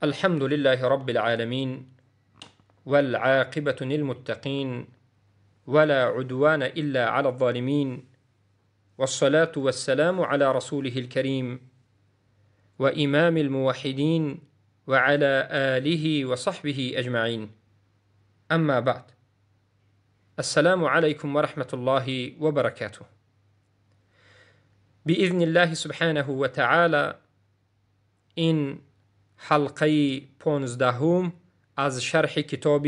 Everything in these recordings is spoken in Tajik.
الحمد لله رب العالمين، والعاقبة للمتقين، ولا عدوان إلا على الظالمين، والصلاة والسلام على رسوله الكريم وإمام الموحدين وعلى آله وصحبه أجمعين. أما بعد، السلام عليكم ورحمة الله وبركاته. بإذن الله سبحانه وتعالى این حلقه 15 از شرح کتاب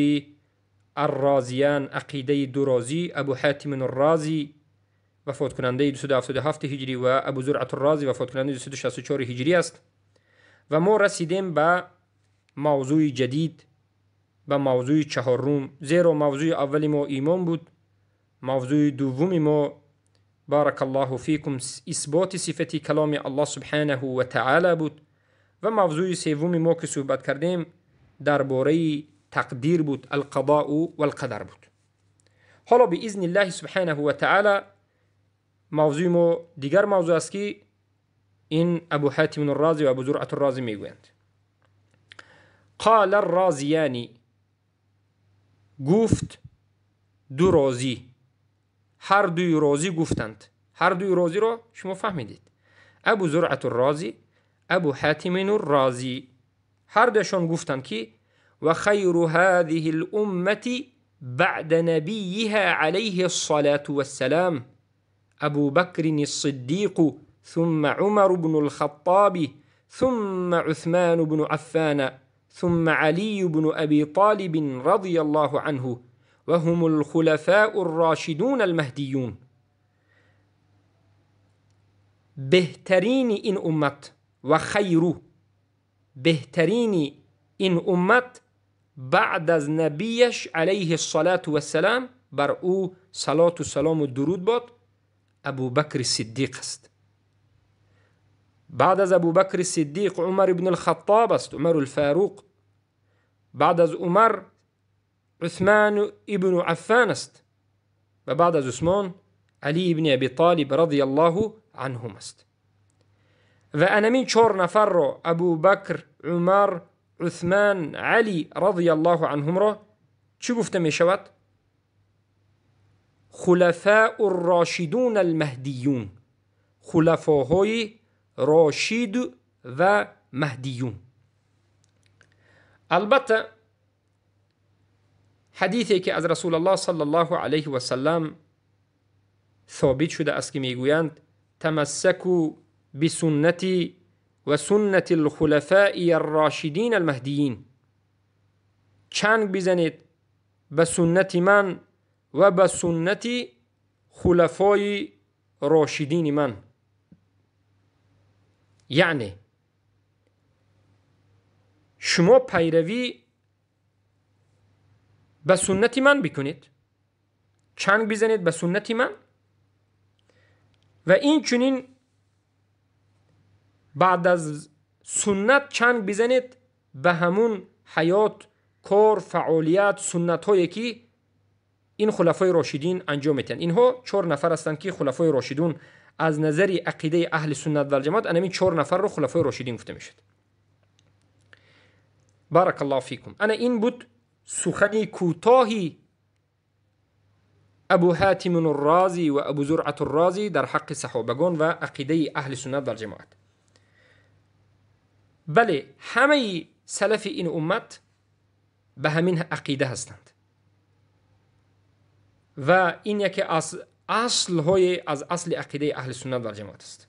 الرازیان عقیده دو رازی، ابو حاتم الرازی وفات کننده 277 هجری و ابو زرعة الرازی وفات کننده 264 هجری است. و ما رسیدیم به موضوع جدید، به موضوع چهارم. زیرا موضوع اول ما ایمان بود، موضوع دوم ما بارک الله فیکم اثبات صفت کلام الله سبحانه و تعالی بود، و موضوع سوم ما که صحبت کردیم درباره تقدیر بود، القضاء والقدر بود. حالا باذن الله سبحانه و تعالی موضوع ما دیگر موضوع است که این ابو حاتم الرازی و ابو زرعة الرازی میگویند. قال الرازیانی، گفت دو رازی، هر دوی رازی گفتند. هر دوی رازی را شما فهمیدید، ابو زرعة الرازی، ابو حاتم الرازی، هر دوشان گفتند که و خیر هذه الامة بعد نبیها علیه الصلاة والسلام ابو بکر الصدیق ثم عمر بن الخطاب ثم عثمان بن عفان ثم علی بن ابی طالب رضی الله عنه وهم الخلفاء الراشدون المهدیون. بهترین این امت و خیر، بهترین این امت بعد از نبیش علیه الصلاة والسلام، بر او صلات و سلام و درود باد، ابو بکر صدیق است. بعد از ابو بکر صدیق عمر بن الخطاب است، عمر الفاروق. بعد از عمر عثمان ابن عفان است، و بعد از عثمان علی ابن ابی طالب رضی الله عنهم است. و انمین چهار نفر را، ابو بکر، عمر، عثمان، علی رضی الله عنهم را چی گفته می شود؟ خلفاء الراشدون المهدیون، خلفاهای راشد و مهدیون. البته حدیثی که از رسول الله صلی الله علیه و سلم ثابت شده است که میگویند تمسکوا بسنتی و سنت الخلفاء الراشدین المهدیین، چنگ بزنید به سنت من و به سنت خلفای راشدین من. یعنی شما پیروی به سنت من بکنید، چنگ بزنید به سنت من، و این چنین بعد از سنت چنگ بزنید به همون حیات، کار، فعالیت، سنت هایی که این خلفای راشدین انجام میتن. اینها چهار نفر هستند که خلفای راشدون از نظر عقیده اهل سنت و الجماعت انمین چهار نفر رو خلفای راشدین گفته میشد. بارک الله فیکم. انا این بود سخنی کوتاهی ابو حاتم الرازی و ابو زرعة الرازی در حق صحابگان و عقیده اهل سنت و الجماعت. بله، همه سلف این امت به همین عقیده هستند و این یکی از اصلهای از اصل عقیده اهل سنت و الجماعت است.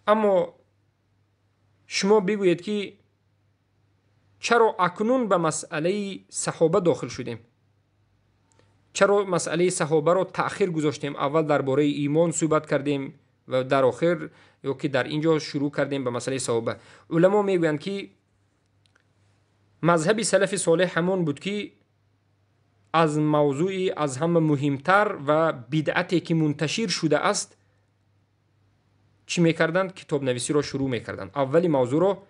اما شما بگویید که چرا اکنون به مسئله صحابه داخل شدیم؟ چرا مسئله صحابه را تأخیر گذاشتیم؟ اول درباره ایمان صحبت کردیم و در آخر یا که در اینجا شروع کردیم به مسئله صحابه. علما میگویند که مذهب سلف صالح همان بود که از موضوعی از همه مهمتر و بدعتی که منتشر شده است چی میکردند؟ کتاب نویسی را شروع میکردند. اولی موضوع را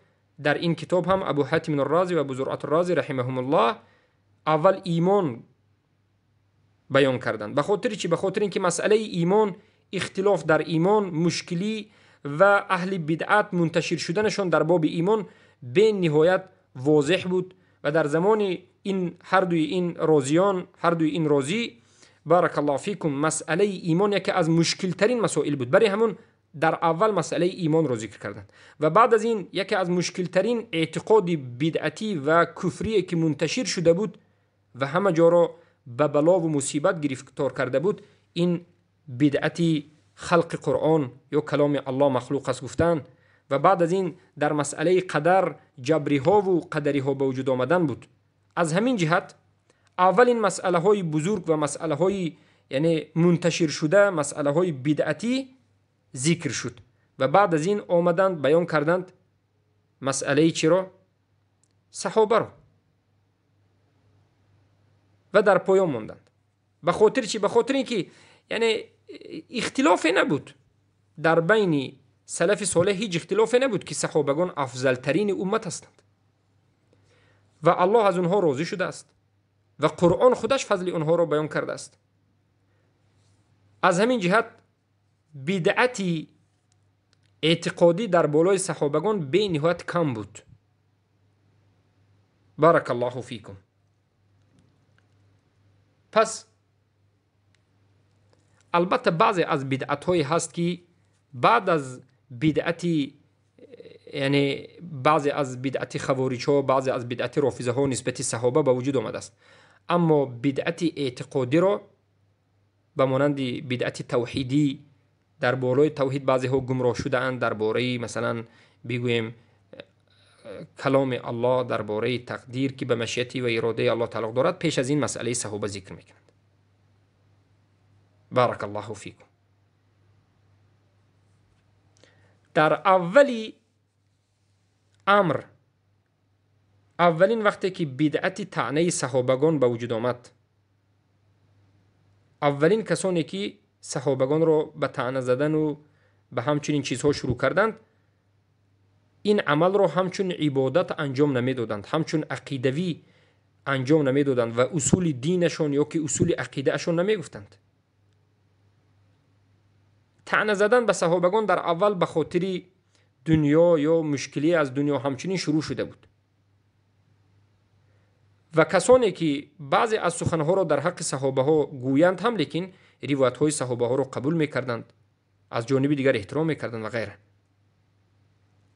در این کتاب هم ابو حاتم الرازی و ابو زرعة الرازی رحمهم الله اول ایمان بیان کردند. به خاطر چی؟ به خاطر اینکه مسئله ایمان، اختلاف در ایمان، مشکلی و اهل بدعت منتشر شدنشان در باب ایمان به نهایت واضح بود و در زمان این هر دوی این رازیان، هر دوی این رازی بارک الله فیکم، مسئله ایمان یکی از مشکل ترین مسائل بود. برای همون در اول مسئله ایمان رو ذکر کردند و بعد از این یکی از مشکل ترین اعتقاد بدعتی و کفری که منتشر شده بود و همه جا را به بلا و مصیبت گرفتار کرده بود، این بدعتی خلق قرآن یا کلام الله مخلوق است گفتن و بعد از این در مسئله قدر جبری ها و قدری ها به وجود آمدن بود. از همین جهت اولین مسئله های بزرگ و مسئله های یعنی منتشر شده، مسئله های بدعتی ذکر شد و بعد از این آمدند بیان کردند مسئله چی را؟ صحابه را و در پایان ماندند. به خاطر چی؟ به خاطر اینکه یعنی اختلاف نبود در بین سلف صالح، هیچ اختلاف نبود که صحابگان افضل ترین امت هستند و الله از اونها راضی شده است و قرآن خودش فضل اونها را بیان کرده است. از همین جهت بدعتی اعتقادی در بالای صحابگان به نهایت کم بود. بارک الله فیکم. پس البته بعضی از بدعت های هست که بعد از بدعتی یعنی بعضی از بدعت خوارج ها، بعضی از بدعت رافضه ها نسبت صحابه به وجود آمده است، اما بدعت اعتقادی را به مانند بدعت توحیدی در بالای توحید بعضی ها گمراه شده اند، درباره مثلا بگوییم کلام الله، درباره تقدیر که به مشیت و اراده الله تعلق دارد، پیش از این مسئله صحابه ذکر میکنند. بارک الله فیکم. در اولی امر، اولین وقتی که بدعت طعنه صحابگان به وجود آمد، اولین کسانی که صحابگان را به طعنه زدن و به همچنین چیزها شروع کردند، این عمل را همچون عبادت انجام نمیدادند، همچون عقیدوی انجام نمیدادند و اصول دینشان یا که اصول عقیدهشان نمیگفتند. طعنه زدن به صحابگان در اول به خاطر دنیا یا مشکلی از دنیا همچنین شروع شده بود و کسانی که بعضی از سخنها را در حق صحابه ها گویند هم، لیکن روایت های صحابه ها را قبول میکردند، از جانب دیگر احترام میکردند و غیره.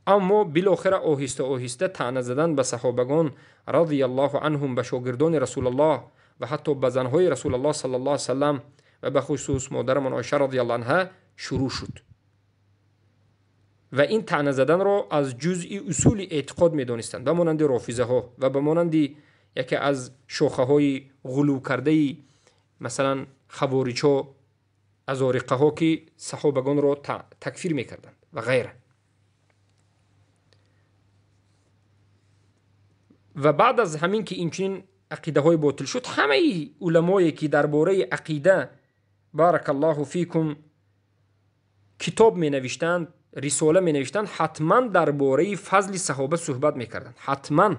اما بالاخره آهسته آهسته طعنه زدن به صحابگان رضی الله عنهم، به شاگردان رسول الله و حتی به زنهای رسول الله صلی الله علیه وسلم و به خصوص مادرمان عایشه رضی الله عنها شروع شد و این طعنه زدن را از جزء اصول اعتقاد میدانستند، به مانند رافضه ها و به مانند یکی از شاخه های غلو کرده مثلا خوارج ها، ازارقه ها که صحابگان را تکفیر میکردند و غیره. و بعد از همین که اینچنین عقیده های باطل شد، همه علمایی که درباره عقیده بارک الله فیکم کتاب می نوشتند، رساله می نوشتند، حتما درباره فضل صحابه صحبت می کردند. حتما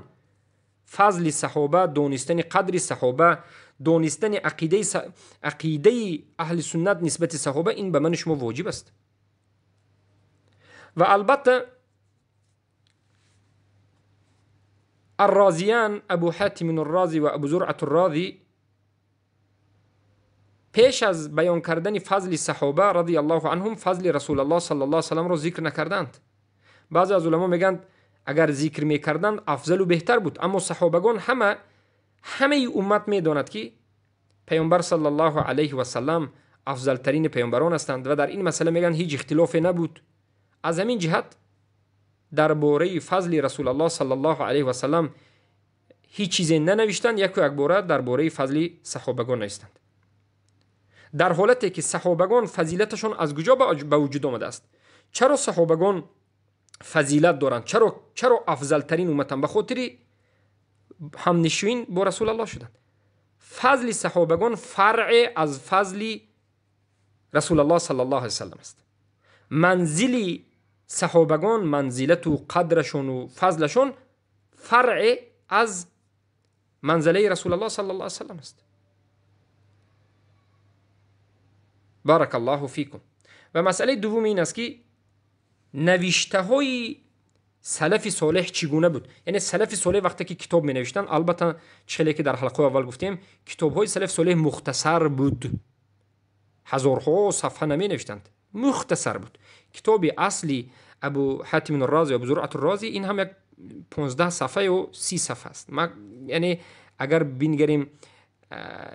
فضل صحابه، دانستن قدر صحابه، دانستن عقیده اهل سنت نسبت صحابه، این به من شما واجب است. و البته الرازیان، ابو حاتم الرازی و ابو زرعة الرازی، پیش از بیان کردن فضل صحابه رضی الله عنهم فضل رسول الله صلی الله علیه وسلم را ذکر نکردند. بعضی از علما میگند اگر ذکر میکردند افضل و بهتر بود، اما صحابگان همه امت میداند که پیامبر صلی الله علیه و سلم افضل ترین پیامبران هستند و در این مسئله میگن هیچ اختلاف نبود. از همین جهت درباره فضل رسول الله صلی الله علیه و سلم هیچ چیزی ننوشتند، یک و یک باره درباره فضل صحابگان نوشتند. در حالتی که صحابگان فضیلتشان از کجا به وجود آمده است؟ چرا صحابگان فضیلت دارند؟ چرا افضل ترین امتند؟ به خاطر همنشین با رسول الله شدند. فضل صحابگان فرع از فضل رسول الله صلی الله علیه وسلم است. منزل صحابگان، منزلت و قدرشون و فضلشون فرع از منزله رسول الله صلی الله علیه وسلم است. بارک الله فیکم. و مسئله دوم این است که навиштаҳои салафи солеҳ чӣ гуна буд. Яъне салафи солеҳ вақте ки китоб менавиштанд, албатта чӣ хеле ки дар ҳалқаҳои аввал гуфтем, китобҳои салафи солеҳ мухтасар буд, ҳазорҳо сафҳа наменавиштанд, мухтасар буд. Китоби асли Абу Ҳатим Розӣ ва Абу Зуръат Розӣ ин ҳам як 15 сафҳа ё 30 сафҳа аст. Яъне агар бингарем,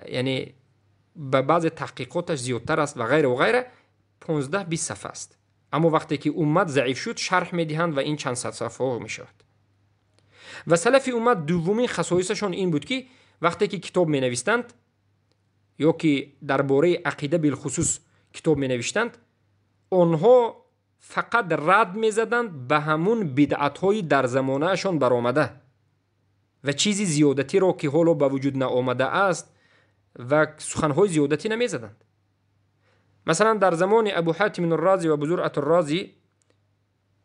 яъне ба баъзе таҳқиқоташ зиёдтар аст ва ғайра ва ғайра, 15-20 сафҳа аст. Аммо вақте ки уммат заиф шуд, шарҳ медиҳанд ва ин чанд сад сафҳаҳо мешавад. Ва салафи уммат дуввумин хасоисашон ин буд, ки вақте ки китоб менавистанд ё ки дар бораи ақида билхусус китоб менавиштанд, онҳо фақат рад мезаданд ба ҳамун бидъатҳои дар замонаашон баромада ва чизи зиёдатиро ки ҳоло ба вуҷуд наомада аст ва суханҳои зиёдатӣ намезаданд. Масалан, дар замони Абу Ҳатим Розӣ ва Абу Зуръат Розӣ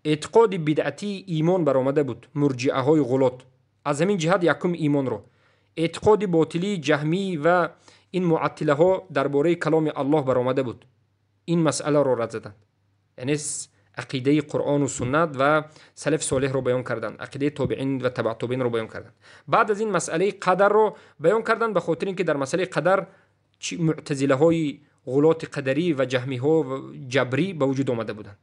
эътиқоди бидъатии имон баромада буд, мурҷиаҳои ғулот. Аз ҳамин ҷиҳат якум имонро, эътиқоди ботилии ҷаҳмӣ ва ин муаттилаҳо дар бораи каломи Аллоҳ баромада буд, ин масъаларо рад заданд. Яъне ақидаи Қуръону суннат ва салафи солеҳро баён карданд, ақидаи тобеин ва табаъ тобеинро баён карданд. Баъд аз ин масъалаи қадарро баён карданд, ба хотири ин ки дар масъалаи қадар муътазилаҳои ғулоти қадарӣ ва ҷаҳмиҳо ва ҷабрӣ ба вуҷуд омада буданд.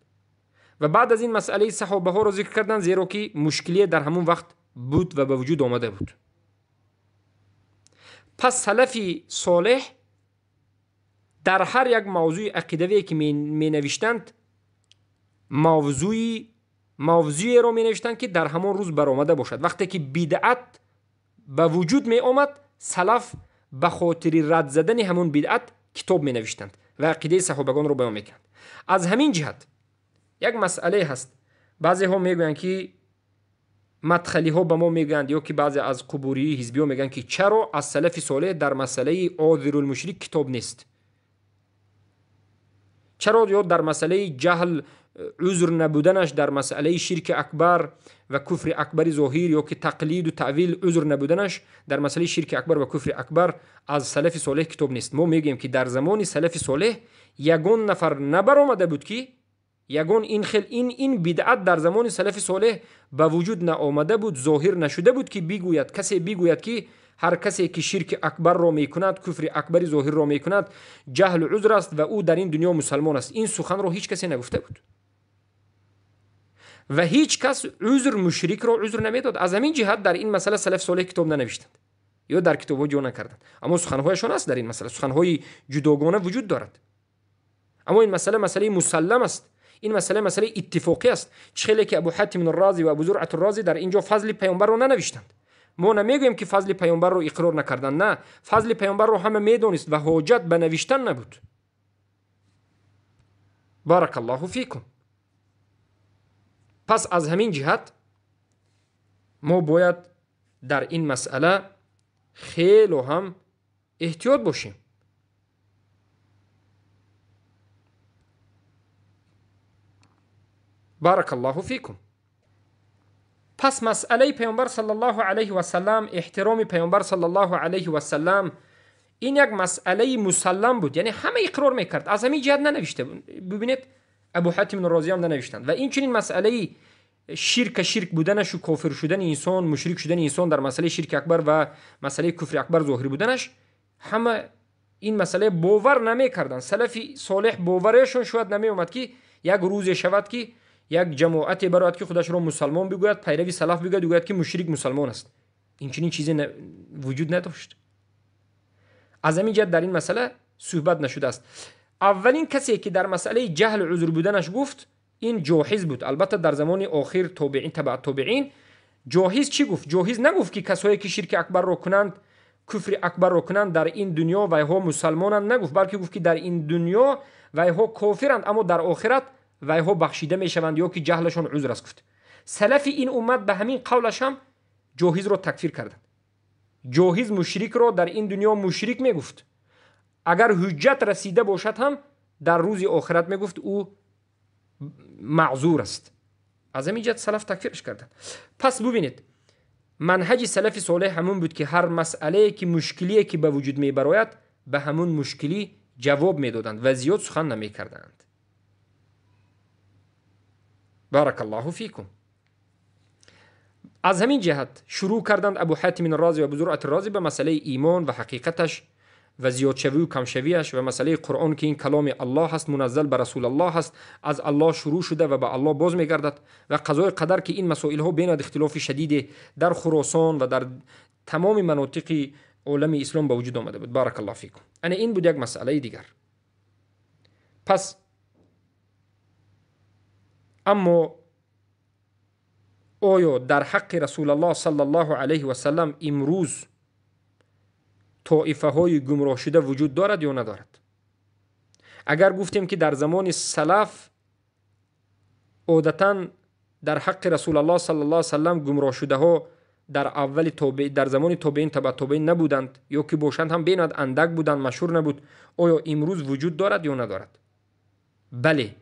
Ва баъд аз ин масъалаи саҳобаҳоро зикр карданд, зеро ки мушкилие дар ҳамон вақт буд ва ба вуҷуд омада буд. Пас салафи солеҳ дар ҳар як мавзӯи ақидавие ки менавиштанд, мавзӯеро менавиштанд, ки дар ҳамон рӯз баромада бошад. Вақте ки бидъат ба вуҷуд меомад, салаф ба хотири рад задани ҳамон бидъат китоб менавиштанд ва ақидаи саҳобагонро баён мекарданд. Аз ҳамин ҷиҳат як масъалае ҳаст. Баъзеҳо мегӯянд, ки мадхалиҳо ба мо мегӯянд, ё ки баъзе аз қубурии ҳизбиҳо мегӯянд, ки чаро аз салафи солеҳ дар масъалаи озирулмушрик китоб нест? Чаро ё дар масъалаи ҷаҳл узр набуданаш, дар масъалаи ширки акбар ва куфри акбари зоҳир ё ки тақлиду таъвил узр набуданаш, дар масъалаи ширки акбар ва куфри акбар аз салафи солеҳ китоб нест? Мо мегӯем, ки дар замони салафи солеҳ ягон нафар набаромада буд, ки ягон ин хел ин бидъат дар замони салафи солеҳ ба вуҷуд наомада буд, зоҳир нашуда буд, ки бигӯяд, касе бигӯяд, ки ҳар касе ки ширки акбарро мекунад, куфри акбари зоҳирро мекунад, ҷаҳлу узр аст ва ӯ дар ин дунё мусалмон аст. Ин суханро ҳеҷ касе нагуфта буд ва ҳеҷ кас узр мушрикро узр намедод. Аз ҳамин ҷиҳат дар ин масъала салафи солеҳ китоб нанавиштанд ё дар китобҳо ҷо накарданд. Аммо суханҳояшон аст дар ин масъала, суханҳои ҷудогона вуҷуд дорад. Аммо ин масъала масъалаи мусаллам аст, ин масъала масъалаи иттифоқӣ аст. Чӣ хеле ки Абу Ҳатим Розӣ ва Абу Зуръат Розӣ дар ин ҷо фазли паёмбарро нанавиштанд. Мо намегӯем, ки фазли паёмбарро иқрор накарданд, на, фазли паёмбарро ҳама медонист ва ҳоҷат ба навиштан набуд. Баракаллоҳу фикум. Пас аз ҳамин ҷиҳат мо бояд дар ин масъала хело ҳам эҳтиёт бошем. Баракаллоҳу фикум. Пас масъалаи паёмбар саллаллоҳу алайҳи васаллам, эҳтироми паёмбар саллаллоҳу алайҳи васаллам, ин як масъалаи мусаллам буд, яъне ҳама иқрор мекард. Аз ҳамин ҷиҳат нанавишта. Бибинед, Абу Ҳатим Розӣ ҳам нанавиштанд. Ва инчунин масъалаи ширка ширк буданашу кофир шудани инсон, мушрик шудани инсон дар масъалаи ширки акбар ва масъалаи куфри акбар зоҳир буданаш, ҳама ин масъала бовар намекарданд. Салафи солеҳ боварашон шояд намеомад, ки як рӯзе шавад, ки як ҷамоате барояд, ки худашро мусалмон бигӯяд, пайрави салаф бигӯяд, гӯяд, ки мушрик мусалмон аст. Инчунин чизе вуҷуд надошт. Аз ҳамин ҷиҳат дар ин масъала суҳбат нашудааст. Аввалин касе ки дар масъалаи ҷаҳл узр буданаш гуфт, ин ҷоҳиз буд. Албатта дар замони охир тобеин, табаъ тобеин, ҷоҳиз чӣ гуфт? Ҷоҳиз нагуфт, ки касое ки ширки акбарро кунанд, куфри акбарро кунанд, дар ин дунё вайҳо мусалмонанд нагуфт, балки гуфт, ки дар ин дунё вайҳо кофиранд, аммо дар охират вайҳо бахшида мешаванд ё ки ҷаҳлашон узр аст гуфт. Салафи ин уммат ба ҳамин қавлаш ҳам ҷоҳизро такфир карданд. Ҷоҳиз мушрикро дар ин дунё мушрик мегуфт. Агар ҳуҷҷат расида бошад ҳам дар рӯзи охират мегуфт ӯ маъзур аст. Аз ҳамин ҷиҳат салаф такфираш карданд. Пас бубинед, манҳаҷи салафи солеҳ ҳамон буд, ки ҳар масъалае ки мушкилие ки ба вуҷуд мебарояд, ба ҳамон мушкилӣ ҷавоб медоданд ва зиёд сухан намекарданд. بارک الله فیکم. از همین جهت شروع کردند ابو حاتم رازی و ابو زرعة رازی به مسئله ایمان و حقیقتش و زیاد شوی و کم شویش و مسئله قرآن که این کلام الله هست، منزل به رسول الله هست، از الله شروع شده و به الله باز میگردد، و قضای قدر که این مسائل ها بین اختلاف شدید در خراسان و در تمام مناطق عالم اسلام به وجود آمده بود. بارک الله فیکم. انا این بود یک مسئله دیگر. پس اما آیا در حق رسول الله صلی الله علیه و سلم امروز طائفه های گمراه شده وجود دارد یا ندارد؟ اگر گفتیم که در زمان سلف عادتا در حق رسول الله صلی الله علیه و سلم گمراه شده ها در اول تابع، در زمان تابعین تبع تابعین نبودند یا که باشند هم بیناد اندک بودند، مشهور نبود، آیا امروز وجود دارد یا ندارد؟ بله،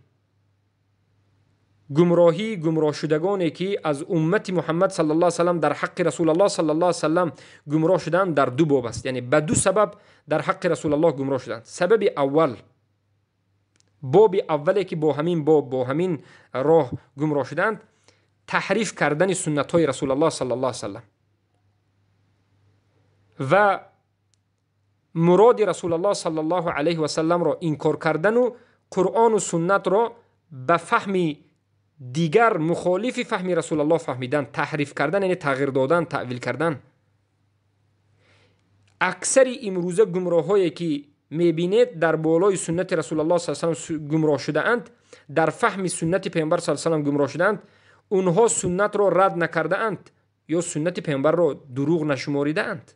گمراهی گمراه شدگانی که از امت محمد صلی الله علیه و سلم در حق رسول الله صلی الله علیه و سلم گمراه شدند در دو باب است، یعنی به دو سبب در حق رسول الله گمراه شدند. سبب اول، باب اولی که با همین باب با همین راه گمراه شدند، تحریف کردن سنت های رسول الله صلی الله علیه و سلم و مراد رسول الله صلی الله علیه و سلم را انکار کردن و قرآن و سنت را به فهم دیگر مخالف فهم رسول الله فهمیدن، تحریف کردن یعنی تغییر دادن، تأویل کردن. اکثر امروزه گمراهایی که میبینید در بالای سنت رسول الله صلی الله علیه و سلم گمراه شده اند، در فهم سنت پیامبر صلی الله علیه و سلم گمراه شده اند، اونها سنت را رد نکرده اند یا سنت پیامبر را دروغ نشماریده اند.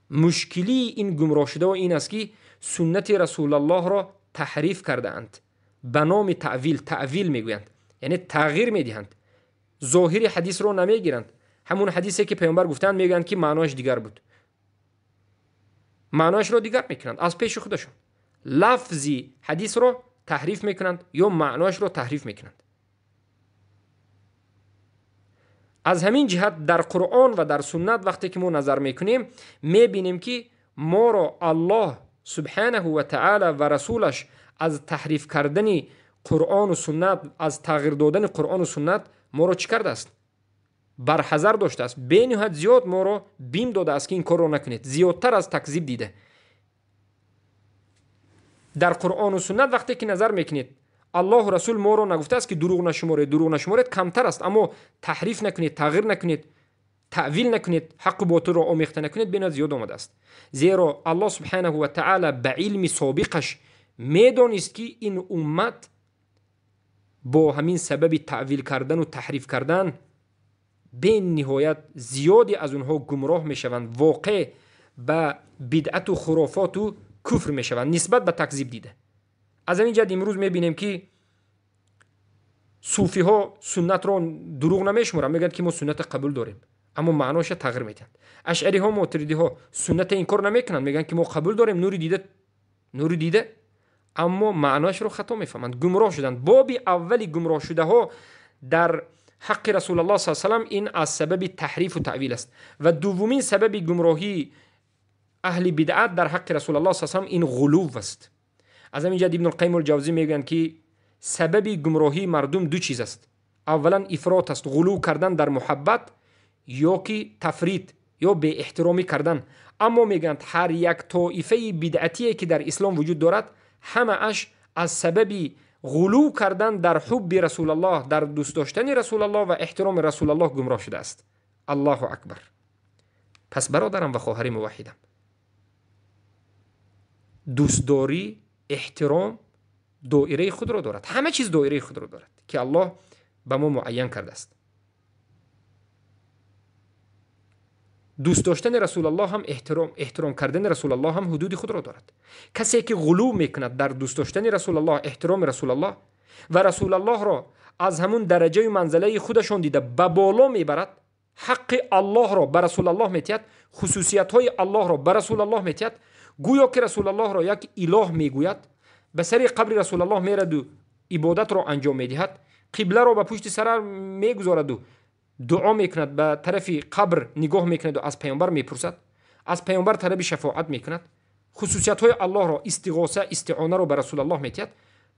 مشکلی این گمراه شده و این است که سنت رسول الله را تحریف کرده اند، به نام تأویل، تأویل میگویند، یعنی تغییر میدهند، ظاهر حدیث رو نمیگیرند. همون حدیثی که پیامبر گفتند میگویند که معناش دیگر بود، معناش رو دیگر میکنند از پیش خودشون، لفظی حدیث رو تحریف میکنند یا معناش رو تحریف میکنند. از همین جهت در قرآن و در سنت وقتی که ما نظر میکنیم میبینیم که ما را الله سبحانه و تعالی و رسولش از تحریف کردن قرآن و سنت، از تغییر دادن قرآن و سنت ما را چی کرده است؟ برحذر داشته است. بینهایت زیاد ما را بیم داده است که این کار را نکنید، زیادتر از تکذیب دیده. در قرآن و سنت وقتی که نظر میکنید الله و رسول ما را نگفته است که دروغ نشمارید، دروغ نشمارید کمتر است، اما تحریف نکنید، تغییر نکنید، تأویل نکنید، حق و باطل را آمیخته نکنید، بینهایت زیاد آمده است. زیرا الله سبحانه و تعالی به علم سابقش میدانست که این امت با همین سبب تأویل کردن و تحریف کردن به نهایت زیادی از اونها گمراه میشوند، واقع به بدعت و خرافات و کفر میشوند نسبت به تکذیب دیده. از همین جهت امروز میبینیم که صوفی ها سنت را دروغ نمیشمرند، میگن که ما سنت قبول داریم، اما معناش تغییر میدن. اشعری ها، ماتریدی ها سنت انکار نمیکنند، میگن که ما قبول داریم، نوری دیده، نوری دیده، اما معناش رو خطا میفهمند، گمراه شدند. باب اولی گمراه شده ها در حق رسول الله صلی الله علیه و سلم این از سبب تحریف و تأویل است. و دومین سبب گمراهی اهل بدعت در حق رسول الله صلی الله علیه و سلم این غلو است. از همین جهت ابن القیم الجوزی میگویند که سبب گمراهی مردم دو چیز است، اولا افراط است، غلو کردن در محبت یا که تفرید یا بی احترامی کردن. اما میگند هر یک طائفه بدعتی که در اسلام وجود دارد همه اش از سبب غلو کردن در حب رسول الله، در دوست داشتن رسول الله و احترام رسول الله گمراه شده است. الله اکبر. پس برادرم و خواهر موحدم، دوستداری، احترام دایره خود را دارد، همه چیز دایره خود را دارد که الله به ما معین کرده است. دوست داشتن رسول الله هم، احترام کردن رسول الله هم حدود خود را دارد. کسی که غلو میکند در دوست داشتن رسول الله، احترام رسول الله و رسول الله را از همون درجه و منزله خودشان دیده به بالا میبرد، حق الله را به رسول الله میتید، خصوصیت های الله را به رسول الله میتید، گویا که رسول الله را یک اله میگوید، به سر قبر رسول الله میرد و عبادت را انجام میدهد، قبله را به پشت سر میگذارد و دعا میکند، به طرف قبر نگاه میکند و از پیامبر میپرسد، از پیامبر طلب شفاعت میکند، خصوصیت های الله را، استغاثه، استعانه را به رسول الله میتید.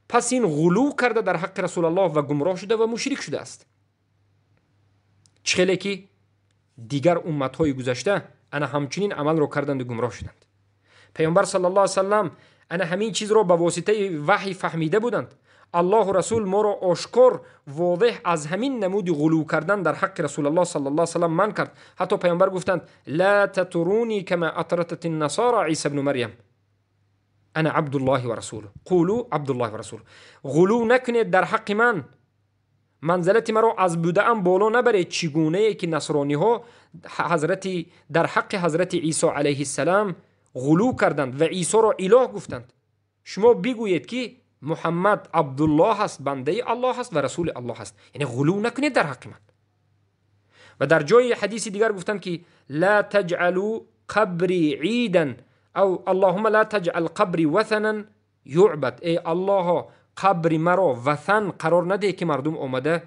Пас ин ғулув карда дар ҳаққи Расулаллоҳ ва гумроҳ шуда ва мушрик шудааст. Чӣ хеле ки дигар умматҳои гузашта ана ҳамчунин амалро карданд ва гумроҳ шуданд. Паёмбар саллаллоҳу алайҳи васаллам ана ҳамин чизро ба воситаи ваҳй фаҳмида буданд. Аллоҳу расул моро ошкор возеҳ аз ҳамин намуди ғулув кардан дар ҳаққи Расулаллоҳ саллаллоҳу алайҳи васаллам манъ кард. Ҳатто паёмбар гуфтанд: ла татруни кама атратат насара Иса ибну Марям, ана абдуллоҳи ва расулуҳ, қулу абдуллоҳи ва расулуҳ. Ғулув накунед дар ҳаққи ман, манзилати маро аз будаам боло набаред, чӣ гунае ки насрониҳо дар ҳаққи ҳазрати Исо алайҳиссалам ғулув карданд ва Исоро илоҳ гуфтанд. Шумо бигӯед ки Муҳаммад Абдуллоҳ аст, бандаи Аллоҳ аст ва расули Аллоҳ аст. Яъне ғулув накунед дар ҳаққи ман. Ва дар ҷои ҳадиси дигар гуфтанд ки ла таҷъалу қабри идан ав аллоҳумма ла таҷъал қабри ватанан юъбад. Эй Аллоҳо, қабри маро ватан қарор надеҳ ки мардум омада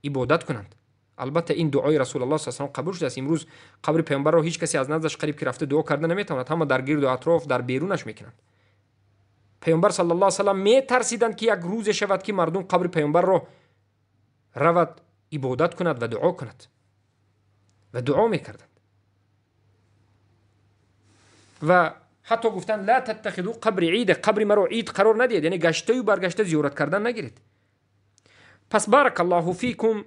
ибодат кунанд. Албатта ин дуои Расулаллоҳ саллаллоҳу алайҳи васаллам қабул шудааст. Имрӯз қабри паёмбарро ҳеҷ касе аз наздаш қариб ки рафта дуо карда наметавонад, ҳама дар гирду атроф, дар берунаш мекунанд. Паёмбар саллаллоҳу алайҳи васаллам метарсиданд ки як рӯзе шавад ки мардум қабри паёмбарро равад ибодат кунад ва дуо кунад, ва дуо мекарданд. Ва ҳатто гуфтанд: ла таттахиду қабри ида, қабри маро ид қарор надиҳед, яъне гаштаю баргашта зиёрат кардан нагиред. Пас баракаллоҳу фикум,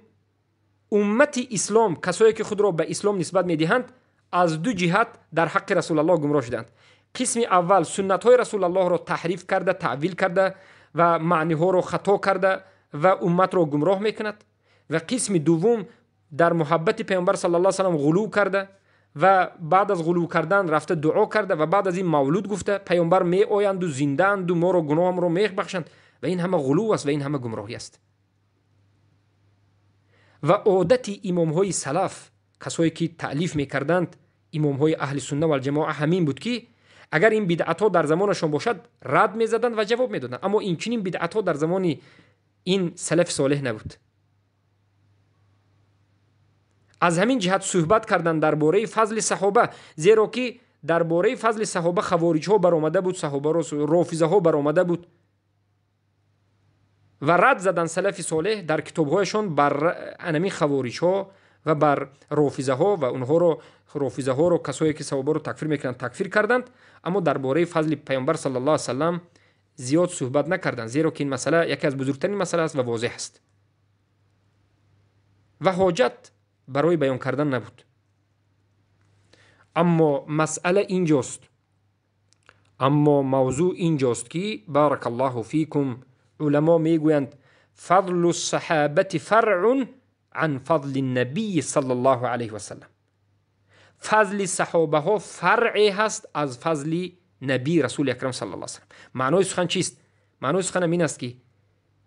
уммати ислом, касое ки худро ба ислом нисбат медиҳанд, аз ду ҷиҳат дар ҳаққи Расулаллоҳ гумроҳ шуданд. Қисми аввал суннатҳои Расулаллоҳро таҳриф карда, таъвил карда ва маъниҳоро хато карда ва умматро гумроҳ мекунад. Ва қисми дуввум дар муҳаббати паёмбар саллаллоҳу алайҳи васаллам ғулув карда ва баъд аз ғулув кардан рафта дуо карда ва баъд аз ин мавлуд гуфта паёмбар меоянду зиндаанду моро гуноҳамро мебахшанд. Ва ин ҳама ғулув аст ва ин ҳама гумроҳӣ аст. Ва одати имомҳои салаф, касое ки таълиф мекарданд, имомҳои аҳли сунна валҷамоа, ҳамин буд ки агар ин бидъатҳо дар замонашон бошад рад мезаданд ва ҷавоб медоданд. Аммо инчунин бидъатҳо дар замони ин салафи солеҳ набуд. Аз ҳамин ҷиҳат суҳбат кардан дар бораи фазли саҳоба, зеро ки дар бораи фазли саҳоба хавориҷҳо баромада буд, саҳобаро рофизаҳо баромада буд ва рад задан салафи солеҳ дар китобҳояшон бар анамин хавориҷҳо ва бар рофизаҳо ва онҳоро рофизаҳоро, касое ки саҳобаро такфир мекунанд, такфир карданд. Аммо дар бораи фазли паёмбар саллаллоҳу алайҳи васаллам зиёд суҳбат накарданд, зеро ки ин масъала яке аз бузургтарин масъала аст ва возеҳ аст ва ҳоҷат барои баён кардан набуд. Аммо масъала инҷост, аммо мавзӯъ инҷост ки баракаллоҳу фикум, уламо мегӯянд фадлу саҳабати фаръун ан фадли набии саллаллоҳу алайҳи васаллам. Фазли саҳобаҳо фаръе ҳаст аз фазли набӣ расули акрам саллаллоҳу алайҳи васаллам. Маънои сухан чист? Маънои суханам ин аст ки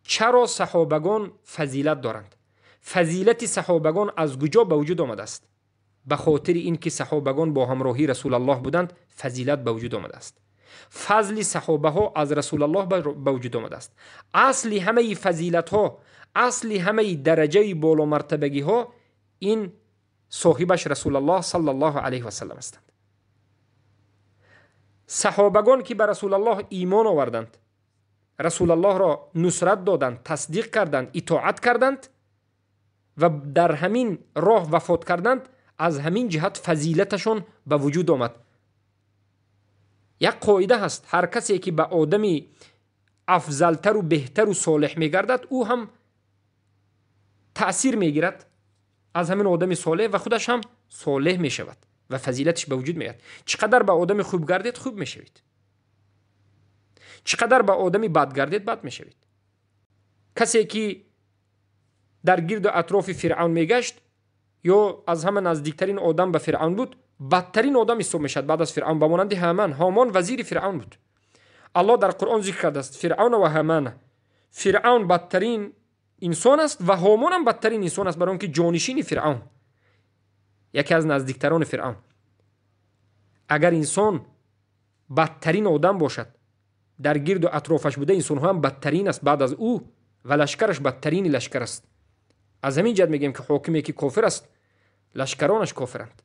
чаро саҳобагон фазилат доранд? Фазилати саҳобагон аз куҷо ба вуҷуд омадааст? Ба хотири ин ки саҳобагон бо ҳамроҳии Расулаллоҳ буданд, фазилат ба вуҷуд омадааст. Фазли саҳобаҳо аз Расулаллоҳ ба вуҷуд омадааст. Асли ҳамаи фазилатҳо, асли ҳамаи дараҷаи боломартабагиҳо ин соҳибаш Расулаллоҳ саллаллоҳу алайҳи васаллам ҳастанд. Саҳобагон ки ба Расулаллоҳ имон оварданд, Расулаллоҳро нусрат доданд, тасдиқ карданд, итоат карданд ва дар ҳамин роҳ вафот карданд, аз ҳамин ҷиҳат фазилаташон ба вуҷуд омад. Як қоида ҳаст, ҳар касе ки ба одами афзалтару беҳтару солеҳ мегардад, ӯ ҳам таъсир мегирад аз ҳамин одами солеҳ ва худаш ҳам солеҳ мешавад ва фазилаташ ба вуҷуд меояд. Чӣ қадар ба одами хуб гардед, хуб мешавед. Чӣ қадар ба одами бад гардед, бад мешавед. Касе ки дар гирду атрофи Фиръавн мегашт ё аз ҳама наздиктарин одам ба Фиръавн буд, бадтарин одам ҳисоб мешавад баъд аз Фиръавн, ба монанди Ҳаман. Ҳомон вазири Фиръавн буд. Аллоҳ дар Қуръон зикр кардааст Фиръавна ва Ҳамана. Фиръавн бадтарин инсон аст ва Ҳомон ҳам бадтарин инсон аст, барои он ки ҷонишини Фиръавн, яке аз наздиктарони Фиръавн. Агар инсон бадтарин одам бошад, дар гирду атрофаш буда инсонҳо ҳам бадтарин аст баъд аз ӯ ва лашкараш бадтарини лашкар аст. Аз ҳамин ҷиҳат мегӯем ки ҳокиме ки кофир аст, лашкаронаш кофиранд.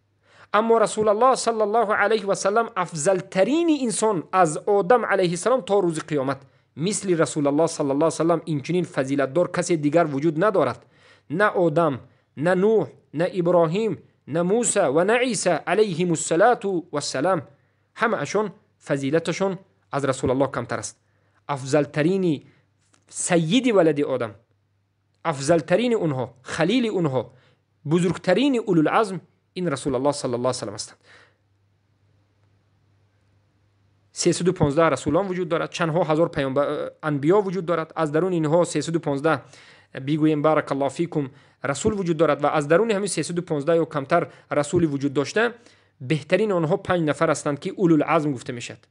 Аммо Расулаллоҳ саллаллоҳу алайҳи васаллам афзалтарини инсон аз Одам алайҳиссалом то рӯзи қиёмат, мисли Расулаллоҳ саллаллоҳу алайҳи васаллам инчунин фазилатдор касе дигар вуҷуд надорад. На Одам, на Нӯҳ, на Иброҳим, на Муса ва на Иса алайҳимуссалату вассалам. Ҳамаашон фазилаташон аз Расулаллоҳ камтар аст. Афзалтарини сайиди валади Одам, афзалтарини онҳо, халили онҳо, бузургтарини улулазм ин Расулаллоҳ саллаллоҳу алайҳи васаллам ҳастанд. 315 расулон вуҷуд дорад, чандҳо ҳазор анбиё вуҷуд дорад. Аз даруни инҳо 315 бигӯем баракаллоҳу фикум расул вуҷуд дорад ва аз даруни ҳамин 315 ё камтар расули вуҷуд дошта, беҳтарини онҳо 5 нафар ҳастанд ки улулазм гуфта мешавад.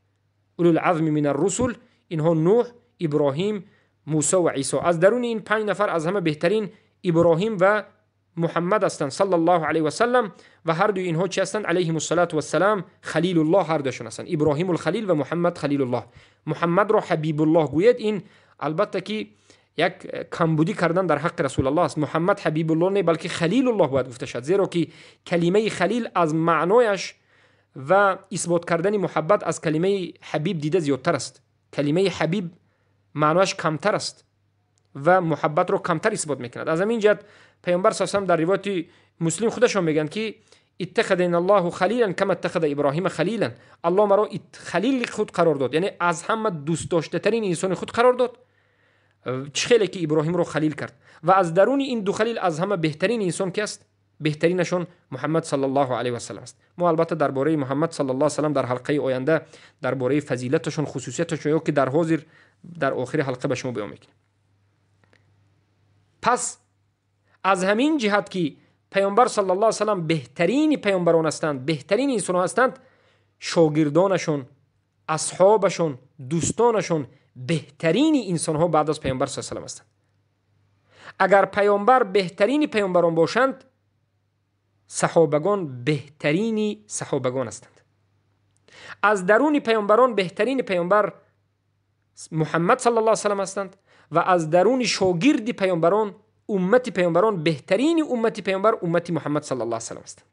Улулазми мин аррусул инҳо Нӯҳ, Иброҳим, Мусо ва Исо. Аз даруни ин 5 нафар аз ҳама беҳтарин Иброҳим ва Муҳаммад ҳастанд саллаллоҳу алайҳи васаллам ва ҳар дуи инҳо чӣ ҳастанд? Алайҳимуссалату вассалам халилуллоҳ ҳар дуяшон ҳастанд. Иброҳимул халил ва Муҳаммад халилуллоҳ. Муҳаммадро ҳабибуллоҳ гӯяд, ин албатта ки як камбудӣ кардан дар ҳаққи Расулаллоҳ аст. Муҳаммад ҳабибуллоҳ не, балки халилуллоҳ бояд гуфта шавад, зеро ки калимаи халил аз маънояш ва исбот кардани муҳаббат аз калимаи ҳабиб дида зиёдтар аст. Калимаи ҳабиб маънояш камтар аст ва муҳаббатро камтар исбот мекунад. Аз ҳамин ҷиҳат пайғамбар саллаллоҳу алайҳи васаллам дар ривояти Муслим худашон мегӯянд ки иттахадана Аллоҳу халилан кама иттахада Иброҳима халилан. Аллоҳ маро халили худ қарор дод, яъне аз ҳама дӯстдоштатарин инсони худ қарор дод, чӣ хеле ки Иброҳимро халил кард. Ва аз даруни ин ду халил аз ҳама беҳтарин инсон ки аст? Беҳтаринашон Муҳаммад саллаллоҳу алайҳи васаллам аст. Мо албатта дар бораи Муҳаммад саллаллоҳу алайҳи васаллам дар ҳалқаи оянда дар бораи фазилаташон, хусусияташон ё ки дар ҳозир дар охири ҳалқа ба шумо баён мекунем. Пас аз ҳамин ҷиҳат ки пайғамбар саллаллоҳу алайҳи васаллам беҳтарини пайғамбарон ҳастанд, беҳтарини инсонҳо ҳастанд, шогирдонашон, асҳобашон, дӯстонашон беҳтарини инсонҳо баъд аз пайғамбар саллаллоҳу алайҳи васаллам ҳастанд. Агар пайғамбар беҳтарини пайғамбарон бошанд, саҳобагон беҳтарини саҳобагон ҳастанд. Аз даруни пайғамбарон беҳтарини пайғамбар Муҳаммад саллаллоҳу алайҳи васаллам ҳастанд ва аз даруни шогирди пайғамбарон, уммати пайғамбарон, беҳтарини уммати пайғамбар уммати Муҳаммад саллаллоҳу алайҳи васаллам ҳастанд.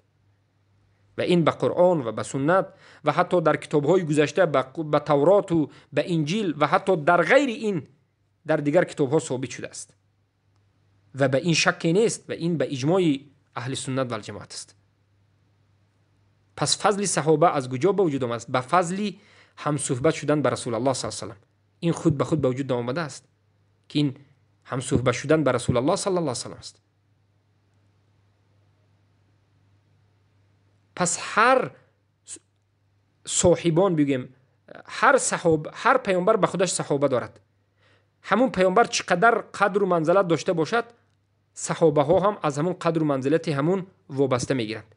Ва ин ба Қуръон ва ба суннат ва ҳатто дар китобҳои гузашта ба Тавроту ба Инҷил ва ҳатто дар ғайри ин дар дигар китобҳо собит шудааст ва ба ин шакке нест ва ин ба иҷмои аҳли суннат валҷамоат аст. Пас фазли саҳоба аз куҷо ба вуҷуд омадааст? Ба фазли ҳамсуҳбат шудан ба Расулаллоҳ саллаллоҳу алайҳи васаллам. Ин худ ба худ ба вуҷуд наомадааст ки ин ҳамсуҳбат шудан ба Расулаллоҳ саллаллоҳу алайҳи васаллам аст. Пас ҳар соҳибон бигӯем, ҳар саҳоб, ҳар пайғамбар ба худаш саҳоба дорад. Ҳамун пайғамбар чӣ қадар қадру манзалат дошта бошад, саҳобаҳо ҳам аз ҳамун қадру манзилати ҳамун вобаста мегиранд.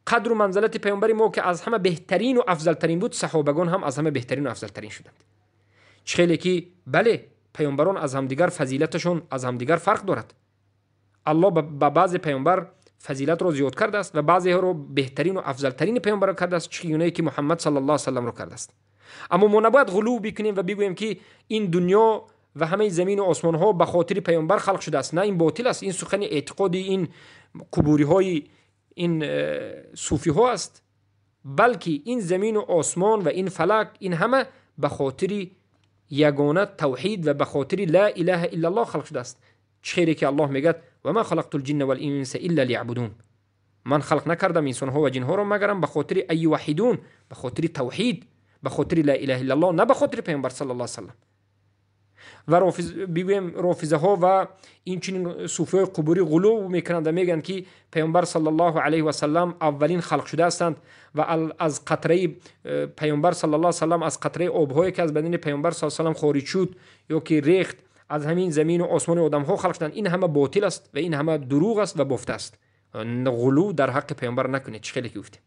Қадру манзилати пайғамбари мо ки аз ҳама беҳтарину афзалтарин буд, саҳобагон ҳам аз ҳама беҳтарину афзалтарин шуданд. Чӣ хеле ки бале, пайғамбарон аз ҳамдигар фазилаташон аз ҳамдигар фарқ дорад. Аллоҳ ба баъзе пайғамбар фазилатро зиёд кардааст ва баъзеҳоро беҳтарину афзалтарини пайғамбарро кардааст, чӣ гунае ки Муҳаммад саллаллоҳу алайҳи васалламро кардааст. Аммо мо набояд ғулув бикунем ва бигӯем ки ин дунё ва ҳамаи замину осмонҳо ба хотири пайғамбар халқ шудааст. На, ин ботил аст. Ин сухани эътиқоди ин қубуриҳои ин суфиҳо аст, балки ин замину осмон ва ин фалак, ин ҳама ба хотири ягона тавҳид ва ба хотири ла илаҳа иллаллоҳ халқ шудааст. Чӣ хеле ки Аллоҳ мегӯяд: ва ма халақтул ҷинна вал инса илла лияъбудун. Ман халқ накардам инсонҳо ва ҷинҳоро магарам ба хотири ай юваҳидун, ба хотири тавҳид, ба хотири ла илаҳа иллаллоҳ, на ба хотири пайғамбар саллаллоҳу алайҳи васаллам. Ва бигӯем рофизаҳо ва инчунин суфиҳои қубурӣ ғулув мекунанд ва мегӯянд ки пайғамбар саллаллоҳу алайҳи васаллам аввалин халқ шуда ҳастанд ва аз қатраи пайғамбар саллаллоҳу алайҳи васаллам, аз қатраи обҳое ки аз бадани пайғамбар саллаллоҳу алайҳи васаллам хориҷ шуд ё ки рехт, аз ҳамин замину осмони одамҳо халқ шуданд. Ин ҳама ботил аст ва ин ҳама дурӯғ аст ва бофта аст. Ғулув дар ҳаққи пайғамбар накунед, чӣ хеле ки гуфтем.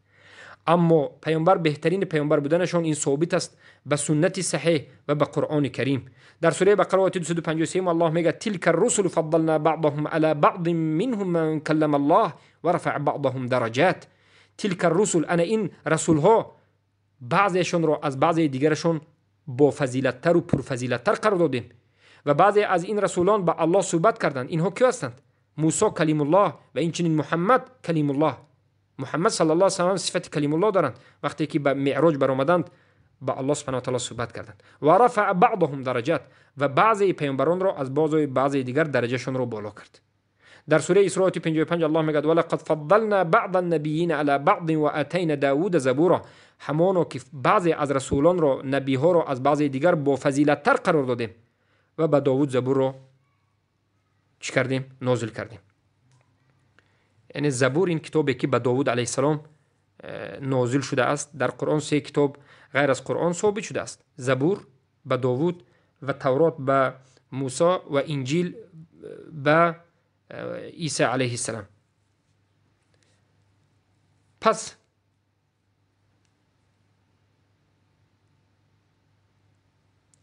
Аммо пайғамбар беҳтарини пайғамбар буданашон ин собит аст ба суннати саҳеҳ ва ба Қуръони Карим. Дар сураи Бақара ояти 253 Аллоҳ мегӯяд: тилка русулу фаддална баъдаҳум ала баъдин минҳум ман каллама Аллоҳ ва рафаъа баъдаҳум дараҷат. Тилка русул, ана ин расулҳо баъзеашонро аз баъзеи дигарашон бофазилаттару пурфазилаттар қарор додем ва баъзе аз ин расулон ба Аллоҳ суҳбат карданд. Инҳо киё ҳастанд? Мусо калимуллоҳ ва инчунин Муҳаммад калимуллоҳ. Муҳаммад саллаллоҳу алайҳи васаллам сифати калимуллоҳ доранд. Вақте ки ба меъроҷ баромаданд, با الله سبحانه و تعالی صحبت کردند. و رفع بعضهم درجات، و بعضی پیامبران را از بعضی دیگر درجهشان را بالا کرد. در سوره اسراء آیه 55 الله میگه ولقد فضلنا بعض النبیین علی بعض و آتینا داوود زبورا. همانو که بعضی از رسولان را، نبی ها را از بعضی دیگر با فضیلت تر قرار دادیم و به داوود زبور را چی کردیم؟ نازل کردیم. یعنی زبور این کتابی که به داوود علیه السلام نازل شده است. در قرآن سه کتاب غیر از قرآن ثابت شده است: زبور به داوود و تورات به موسی و انجیل به عیسی علیه السلام. پس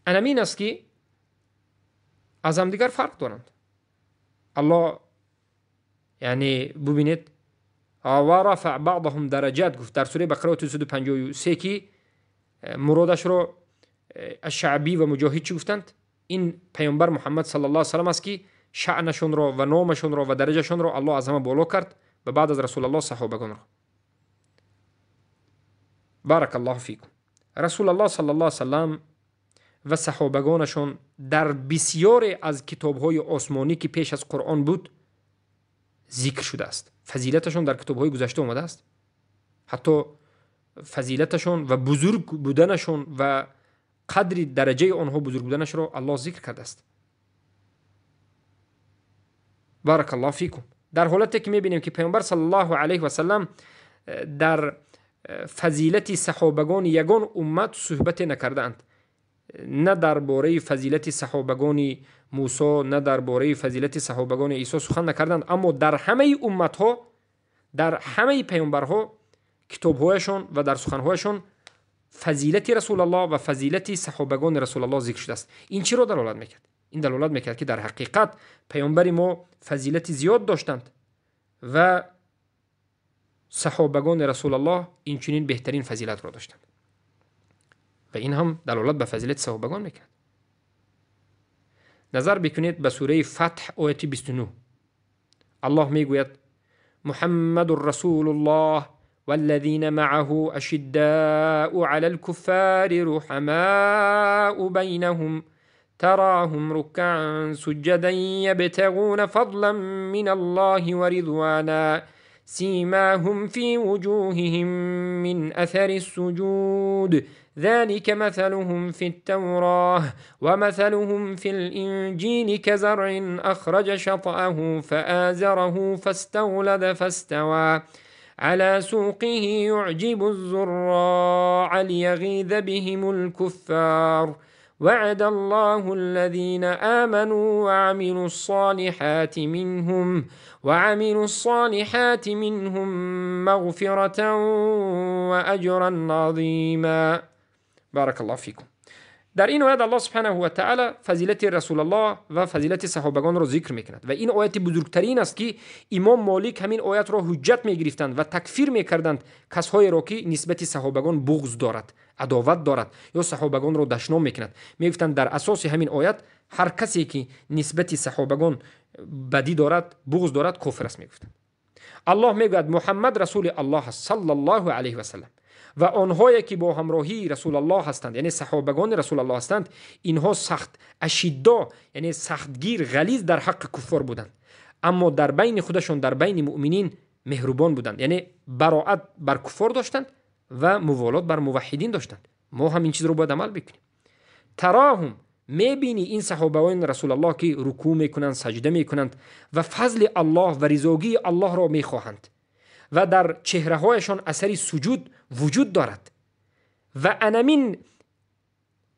انمین است که از هم دیگر فرق دارند. الله یعنی ببینید و رفع بعضهم درجات گفت در سوره بقره 253 که مرادش را الشعبی و مجاهد چی گفتند؟ این پیامبر محمد صلی الله علیه و سلم است که شأنشون را و نامشون را و درجهشون را الله از همه بالا کرد و بعد از رسول الله صحابگان را. بارک الله فیکم. رسول الله صلی الله علیه و سلم و صحابگانشون در بسیاری از کتاب‌های آسمانی که پیش از قرآن بود ذکر شده است. فضیلتشون در کتاب‌های گذشته آمده است. حتی فضیلتشون و بزرگ بودنشون و قدر درجه آنها بزرگ بودنش را الله ذکر کرده است. بارک الله فیکم. در حالتی که می‌بینیم که پیامبر صلی الله علیه و سلم در فضیلت صحابگان یگان امت صحبت نکردند، نه درباره فضیلت صحابگان موسی، نه درباره فضیلت صحابگان عیسی سخن نکردند، اما در همه امتها، در همه پیامبرها کتابهایشان و در سخنهایشان فضیلت رسول الله و فضیلت صحابگان رسول الله ذکر شده است. این چی را دلالت میکرد؟ این دلالت میکرد که در حقیقت پیامبر ما فضیلت زیاد داشتند و صحابگان رسول الله این چنین بهترین فضیلت را داشتند و این هم دلالت به فضیلت صحابگان میکرد. نظر بکنید به سوره فتح آیه 29. الله میگوید محمد رسول الله والذین معه اشداء علی الكفار رحماء بینهم تراهم ركعا سجدا يبتغون فضلا من الله ورضوانا سيماهم في وجوههم من أثر السجود ذلك مثلهم في التوراة ومثلهم في الإنجيل كزرع أخرج شطأه فآزره فاستغلظ فاستوى على سوقه يعجب الزراع ليغيظ بهم الكفار وعد الله الذين آمنوا وعملوا الصالحات منهم مغفرة وأجرا عظيما. بارك الله فيكم. در این آیت الله سبحانه و تعالی فضیلت رسول الله و فضیلت صحابگان را ذکر میکند و این آیت بزرگترین است که امام مالک همین آیت را حجت میگرفتند و تکفیر میکردند کسایی را که نسبت صحابگان بغض دارد، عداوت دارد یا صحابگان را دشنام میکند. میگفتند در اساس همین آیت هر کسی که نسبت صحابگان بدی دارد، بغض دارد، کافر است میگفتند. الله میگوید محمد رسول الله صلی الله علیه و سلم و آنهایی که با همراهی رسول الله هستند، یعنی صحابگان رسول الله هستند، اینها سخت اشدا، یعنی سختگیر، غلیظ در حق کفار بودند، اما در بین خودشان، در بین مؤمنین مهربان بودند، یعنی براعت بر کفار داشتند و موالات بر موحدین داشتند. ما هم این چیز رو باید عمل بکنیم. تراهم، میبینی این صحابگان رسول الله که رکوع میکنند، سجده میکنند و فضل الله و رضاگی الله را میخواهند و در چهره‌هایشان اثر سجود وجود دارد و انمین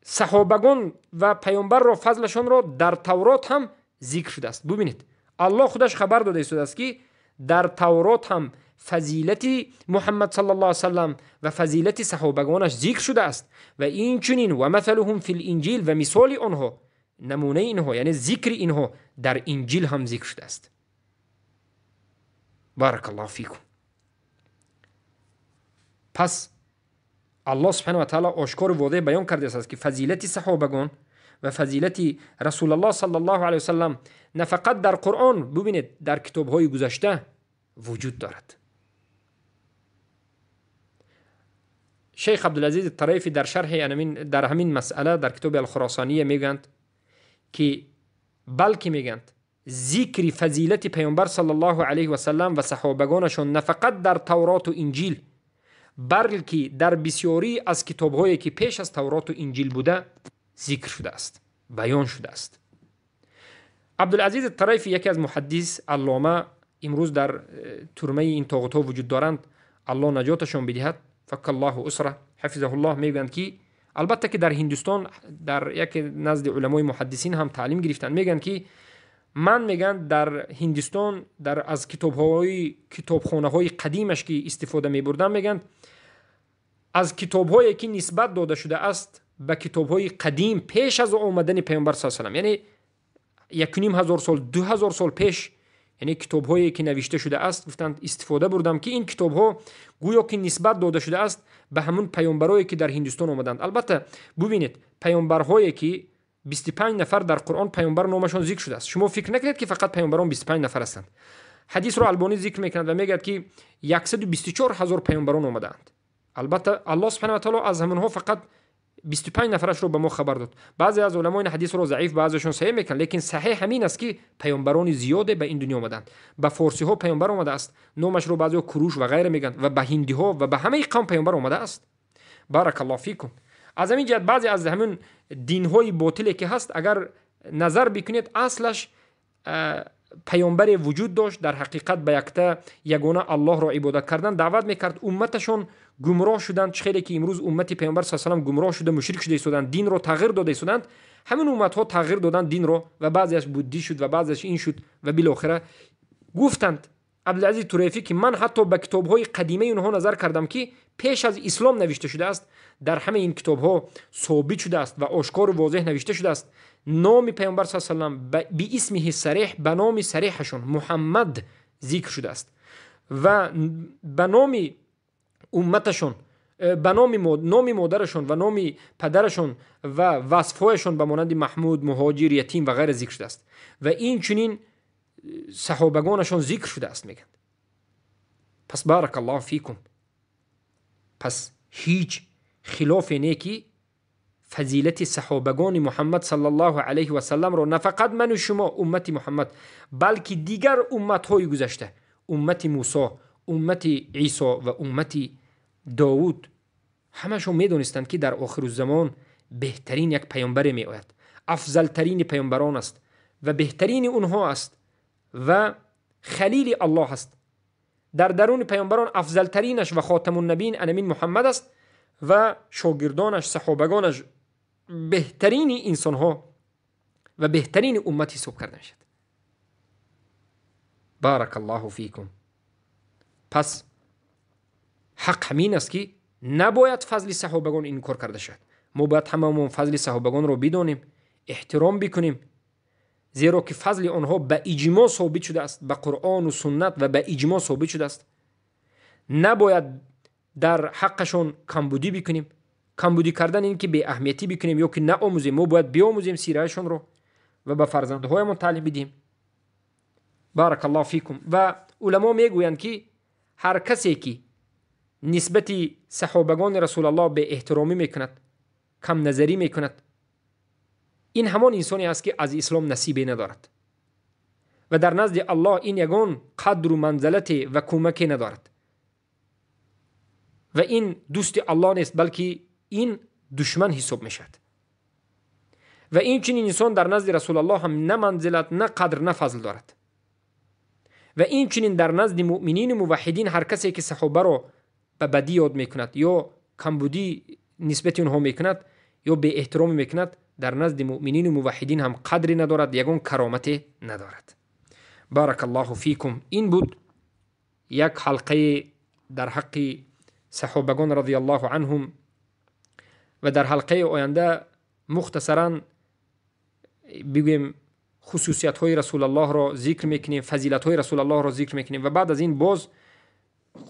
صحابگان و پیامبر را فضلشان را در تورات هم ذکر شده است. ببینید الله خودش خبر داده است که در تورات هم فضیلت محمد صلی الله علیه وسلم و فضیلت صحابگانش ذکر شده است و این چنین و مثلهم فی الانجیل و مثال آنها، نمونه اینها، یعنی ذکر اینها در انجیل هم ذکر شده است. بارک الله فیکم. پس الله سبحانه و تعالی آشکار و واضح بیان کرده است که فضیلت صحابگان و فضیلت رسول الله صلی الله علیه وسلم نه فقط در قرآن، ببینید در کتاب‌های گذشته وجود دارد. Шейх Абдулазиз Тарафи дар шарҳи дар ҳамин масъала дар китоби Алхуросония мегӯянд ки балки мегӯянд зикри фазилати паёмбар саллаллоҳу алайҳи васаллам ва саҳобагонашон на фақат дар Тавроту Инҷил, балки дар бисёрӣ аз китобҳое ки пеш аз Тавроту Инҷил буда зикр шудааст, баён шудааст. Абдулазиз Тарафи яке аз муҳаддис, аллома, имрӯз дар турмаи ин тоғутҳо вуҷуд доранд, Аллоҳ наҷоташон бидиҳад, факаллоҳу усра ҳафизаҳуллоҳ, мегӯянд ки албатта ки дар Ҳиндустон дар яке назди уламои муҳаддисин ҳам таълим гирифтанд. Мегӯянд ки ман мегӯянд дар Ҳиндустон дар аз китобхонаҳои қадимаш ки истифода мебурдам, мегӯянд аз китобҳое ки нисбат дода шудааст ба китобҳои қадим пеш аз омадани паёмбар саллаллоҳу алайҳи васаллам, яъне 1500 сол, 2000 сол пеш, яъне китобҳое ки навишта шудааст, гуфтанд истифода бурдам ки ин китобҳо гӯё ки нисбат дода шудааст ба ҳамун паёмбарое ки дар Ҳиндустон омаданд. Албатта бубинед, паёмбарҳое ки 25 нафар дар Қуръон паёмбар номашон зикр шудааст. Шумо фикр накунед ки фақат паёмбарон 25 нафар ҳастанд. Ҳадисро Албонӣ зикр мекунад ва мегӯяд ки 124 ҳазор паёмбарон омадаанд. Албатта Аллоҳ субҳанаҳу ва таъоло аз ҳамонҳо фақат 25 нафарашро ба мо хабар дод. Баъзе аз уламо ин ҳадисро заиф, баъзешон саҳеҳ мекунанд, лекин саҳеҳ ҳамин аст ки паёмбарони зиёде ба ин дунё омаданд. Ба форсиҳо паёмбар омадааст, номашро баъзеҳо Куруш ва ғайра мегӯянд, ва ба ҳиндиҳо ва ба ҳамаи қавм паёмбар омадааст. Баракаллоҳу фикум. Аз ҳамин ҷиҳат баъзе аз ҳамин динҳои ботиле ки ҳаст, агар назар бикунед, аслаш паёмбаре вуҷуд дошт, дар ҳақиқат ба якта ягона Аллоҳро ибодат кардан даъват мекард. Умматашон гумроҳ шуданд, чӣ хеле ки имрӯз уммати паёмбар саллаллоҳу алайҳи васаллам гумроҳ шуда, мушрик шуда истоданд, динро тағйир дода истоданд. Ҳамин умматҳо тағйир доданд динро, ва баъзеаш буддӣ шуд ва баъзеаш ин шуд, ва билохира гуфтанд Абдулазиз Турайфӣ ки ман ҳатто ба китобҳои қадимаи онҳо назар кардам ки пеш аз ислом навишта шудааст, дар ҳамаи ин китобҳо собит шудааст ва ошкору возеҳ навишта шудааст номи паёмбар саллаллоҳу алайҳи васаллам биисмиҳи сареҳ, ба номи сареҳашон Муҳаммад зикр шудааст ва ба номи умматашон, ба номи модарашон ва номи падарашон ва васфҳояшон ба монанди Маҳмуд, Муҳоҷир, Ятим ва ғайра зикр шудааст ва инчунин саҳобагонашон зикр шудааст, мегӯянд. Пас баракаллоҳу фикум. Пас ҳеҷ хилофе не ки фазилати саҳобагони Муҳаммад саллаллоҳу алайҳи васалламро на фақат ману шумо уммати Муҳаммад, балки дигар умматҳои гузашта, уммати Мусо, уммати Исо ва уммати Довуд, ҳамашон медонистанд ки дар охирузамон беҳтарин як паёмбаре меояд, афзалтарини паёмбарон аст ва беҳтарини онҳо аст ва халили Аллоҳ аст. Дар даруни паёмбарон афзалтаринаш ва хотамуннабиин анамин Муҳаммад аст ва шогирдонаш, саҳобагонаш беҳтарини инсонҳо ва беҳтарини уммат ҳисоб карда мешавад. Баракаллоҳу фикум. Пас ҳақ ҳамин аст ки набояд фазли саҳобагон инкор карда шавад. Мо бояд ҳамамон фазли саҳобагонро бидонем, эҳтиром бикунем, зеро ки фазли онҳо ба иҷмо собит шудааст, ба Қуръону суннат ва ба иҷмо собит шудааст. Набояд дар ҳаққашон камбудӣ бикунем. Камбудӣ кардан ин ки беаҳамиятӣ бикунем ё ки наомӯзем. Мо бояд биомӯзем сираашонро ва ба фарзандҳоямон таълим бидиҳем. Баракаллоҳу фикум. Ва уламо мегӯянд ки ҳар касе ки нисбати саҳобагони Расулаллоҳ беэҳтиромӣ мекунад, камназарӣ мекунад, ин ҳамон инсоне аст ки аз ислом насибе надорад ва дар назди Аллоҳ ин ягон қадру манзалате ва кӯмаке надорад ва ин дӯсти Аллоҳ нест, балки ин душман ҳисоб мешавад. Ва инчунин инсон дар назди Расулаллоҳ ҳам на манзилат, на қадр, на фазл дорад. Ва инчунин дар назди муъминину муваҳҳидин ҳар касе ки саҳобаро ба бадӣ ёд мекунад ё камбудӣ нисбати онҳо мекунад ё беэҳтиромӣ мекунад, дар назди муъминину муваҳҳидин ҳам қадре надорад, ягон каромате надорад. Баракаллоҳу фикум. Ин буд як ҳалқае дар ҳаққи саҳобагон радиаллоҳу анҳум ва дар ҳалқаи оянда мухтасаран бигӯем хусусиятҳои Расулаллоҳро зикр мекунем, фазилатҳои Расулаллоҳро зикр мекунем ва баъд аз ин боз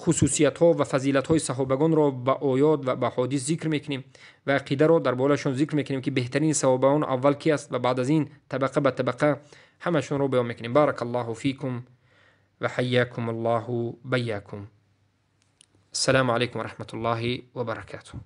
хусусиятҳо ва фазилатҳои саҳобагонро ба оёт ва ба ҳодис зикр мекунем ва ақидаро дар болояшон зикр мекунем ки беҳтарини саҳобагон аввал ки аст ва баъд аз ин табақа ба табақа ҳамашонро баён мекунем. Баракаллоҳу фикум ва ҳайякум аллоҳу байякум. Ассалому алайкум ва раҳматуллоҳи ва баракатуҳ.